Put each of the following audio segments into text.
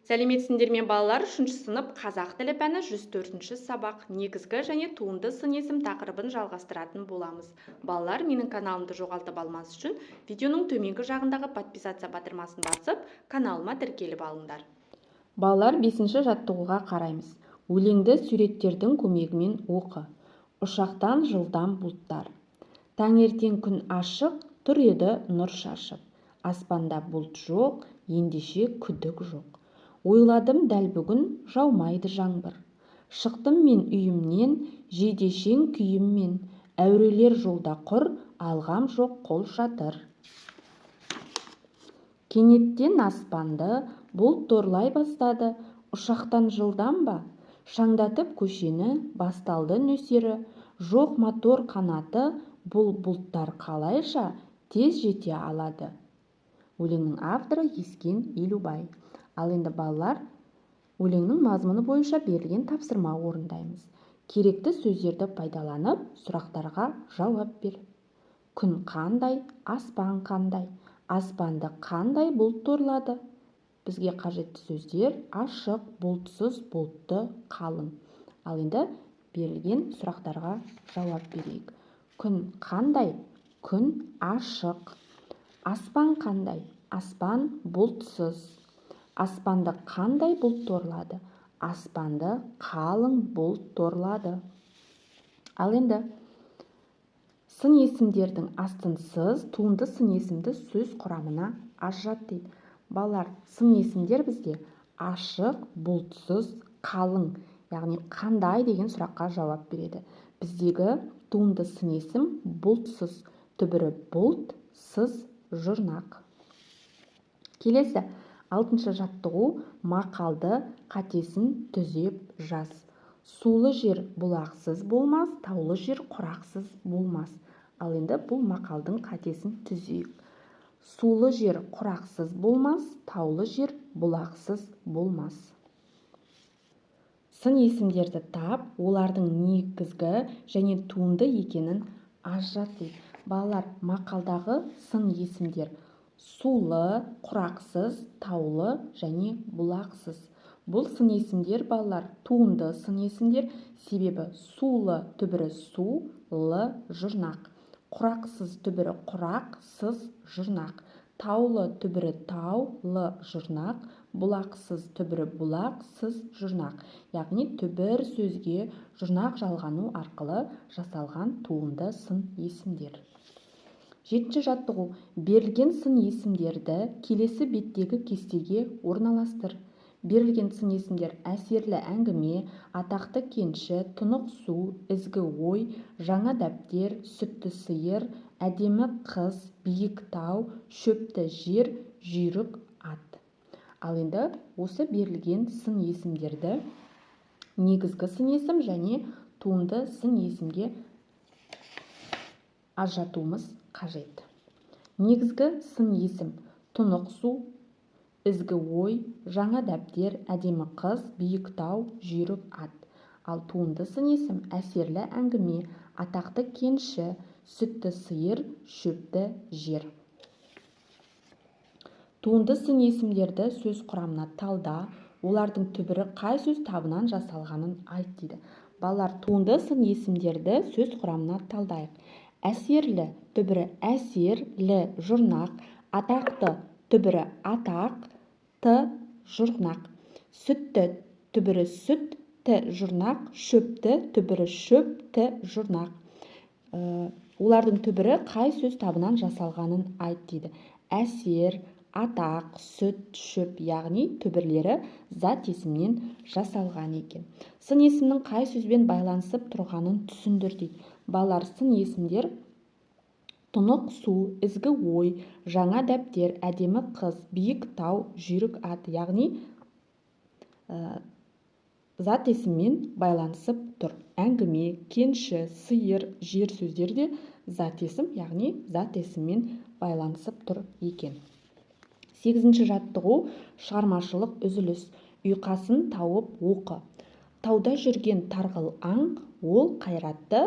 Сәлеметсіңдер ме, балалар! Үшінші сынып, қазақ тілі пәні, 104-ші сабақ, негізгі және туынды сын есім тақырыбын жалғастыратын боламыз. Балалар, менің каналымды жоғалтып алмас үшін видеоның төменгі жағындағы «Подписаться» батырмасын басып, каналыма тіркеліп алыңдар. Балалар, бесінші жаттығуға қараймыз. Өлеңді суреттердің көмегімен оқы. Ұшақтан жылдам бұлттар. Таңертең күн ашық тұр еді нұр шашып. Аспанда бұлт жоқ, ендеше күдік жоқ. Ойладым, дәл бүгін жаумайды жаңбыр. Шықтым мен үйімнен жейдешең күйіммен. Әурелер жолда құр, алғам жоқ қолшатыр. Кенеттен аспанды бұлт торлай бастады. Ұшақтан жылдам ба? Шаңдатып көшені басталды нөсері. Жоқ мотор қанаты, бұл бұлттар қалайша тез жете алады? Өлеңнің авторы Ескен Елубай. Ал енді, балалар, өлеңнің мазмұны бойынша берілген тапсырма орындаймыз. Керекті сөздерді пайдаланып, сұрақтарға жауап бер. Күн қандай? Аспан қандай? Аспанды қандай бұлт торлады? Бізге қажетті сөздер: ашық, бұлтсыз, бұлтты, қалың. Ал енді берілген сұрақтарға жауап берейік. Күн қандай? Күн ашық. Аспан қандай? Аспан бұлтсыз. Аспанды қандай бұлт торлады? Аспанды қалың бұлт торлады. Ал енді сын есімдердің астын сыз, туынды сын есімді сөз құрамына ажырат дейді. Балалар, сын есімдер бізде ашық, бұлтсыз, қалың, яғни қандай деген сұраққа жауап береді. Біздегі туынды сын есім бұлтсыз, түбірі бұлт, сыз жұрнақ. Келесі алтыншы жаттығу. Мақалды қатесін түзеп жаз. Сулы жер бұлақсыз болмас, таулы жер құрақсыз болмас. Ал енді бұл мақалдың қатесін түзейік. Сулы жер құрақсыз болмас, таулы жер бұлақсыз болмас. Сын есімдерді тап, олардың негізгі және туынды екенін ажырат дейді. Балалар, мақалдағы сын есімдер: сулы, құрақсыз, таулы және бұлақсыз. Бұл сын есімдер, балалар, туынды сын есімдер, себебі сулы түбірі су, лы жұрнақ, құрақсыз түбірі құрақ, сыз жұрнақ, таулы түбірі тау, лы жұрнақ, бұлақсыз түбірі бұлақ, сыз жұрнақ, яғни түбір сөзге жұрнақ жалғану арқылы жасалған туынды сын есімдер. Жетінші жаттығу. Берілген сын есімдерді келесі беттегі кестеге орналастыр. Берілген сын есімдер: әсерлі әңгіме, атақты кенші, тұнық су, ізгі ой, жаңа дәптер, сүтті сиыр, әдемі қыз, биік тау, шөпті жер, жүйрік ат. Ал енді осы берілген сын есімдерді негізгі сын есім және туынды сын есімге ажыратуымыз қажет. Негізгі сын есім: тұнық су, ізгі ой, жаңа дәптер, әдемі қыз, биік тау, жүйрік ат. Ал туынды сын есім: әсерлі әңгіме, атақты кенші, сүтті сиыр, шөпті жер. Туынды сын есімдерді сөз құрамына талда, олардың түбірі қай сөз табынан жасалғанын айт дейді. Балалар, туынды сын есімдерді сөз құрамына талдайық. Әсерлі түбірі әсер, лі жұрнақ, атақты түбірі атақ, т жұрнақ, сүтті түбірі сүт, т жұрнақ, шөпті түбірі шөп, т жұрнақ. Олардың түбірі қай сөз табынан жасалғанын айт дейді. Әсер, атақ, сүт, шөп, яғни түбірлері зат есімнен жасалған екен. Сын есімнің қай сөзбен байланысып тұрғанын түсіндір дейді. Балалар, сын есімдер тұнық су, ізгі ой, жаңа дәптер, әдемі қыз, биік тау, жүйрік ат, яғни зат есіммен байланысып тұр. Әңгіме, кенші, сиыр, жер сөздері де зат есім, яғни зат есіммен байланысып тұр екен. Сегізінші жаттығу. Шығармашылық үзіліс. Ұйқасын тауып оқы. Тауда жүрген тарғыл аң, ол қайратты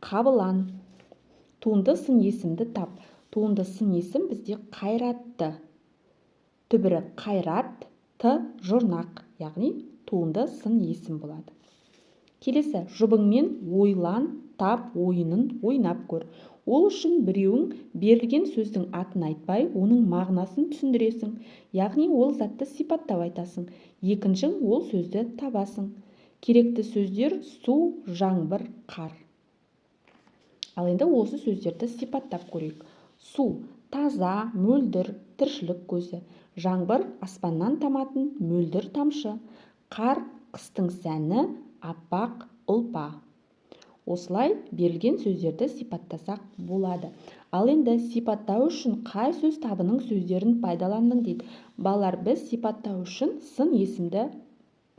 қабылан. Туынды сын есімді тап. Туынды сын есім бізде қайратты, түбірі қайрат, т. Т жұрнақ, яғни туынды сын есім болады. Келесі «Жұбыңмен ойлан тап» ойынын ойнап көр. Ол үшін біреуің берілген сөздің атын айтпай, оның мағынасын түсіндіресің, яғни ол затты сипаттап айтасың. Екіншің ол сөзді табасың. Керекті сөздер: су, жаңбыр, қар. Ал енді осы сөздерді сипаттап көрейік. Су – таза, мөлдір, тіршілік көзі. Жаңбыр – аспаннан таматын мөлдір тамшы. Қар – қыстың сәні, аппақ ұлпа. Осылай берілген сөздерді сипаттасақ болады. Ал енді «Сипаттау үшін қай сөз табының сөздерін пайдаландың?» дейді. Балалар, біз сипаттау үшін сын есімді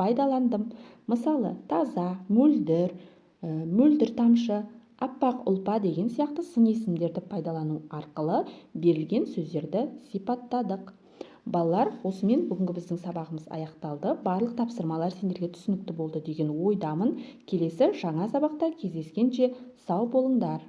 пайдаландым. Мысалы, таза, мөлдір, мөлдір тамшы, аппақ ұлпа деген сияқты сын есімдерді пайдалану арқылы берілген сөздерді сипаттадық. Балалар, осымен бүгінгі біздің сабағымыз аяқталды. Барлық тапсырмалар сендерге түсінікті болды деген ойдамын. Келесі жаңа сабақта кездескенше сау болыңдар.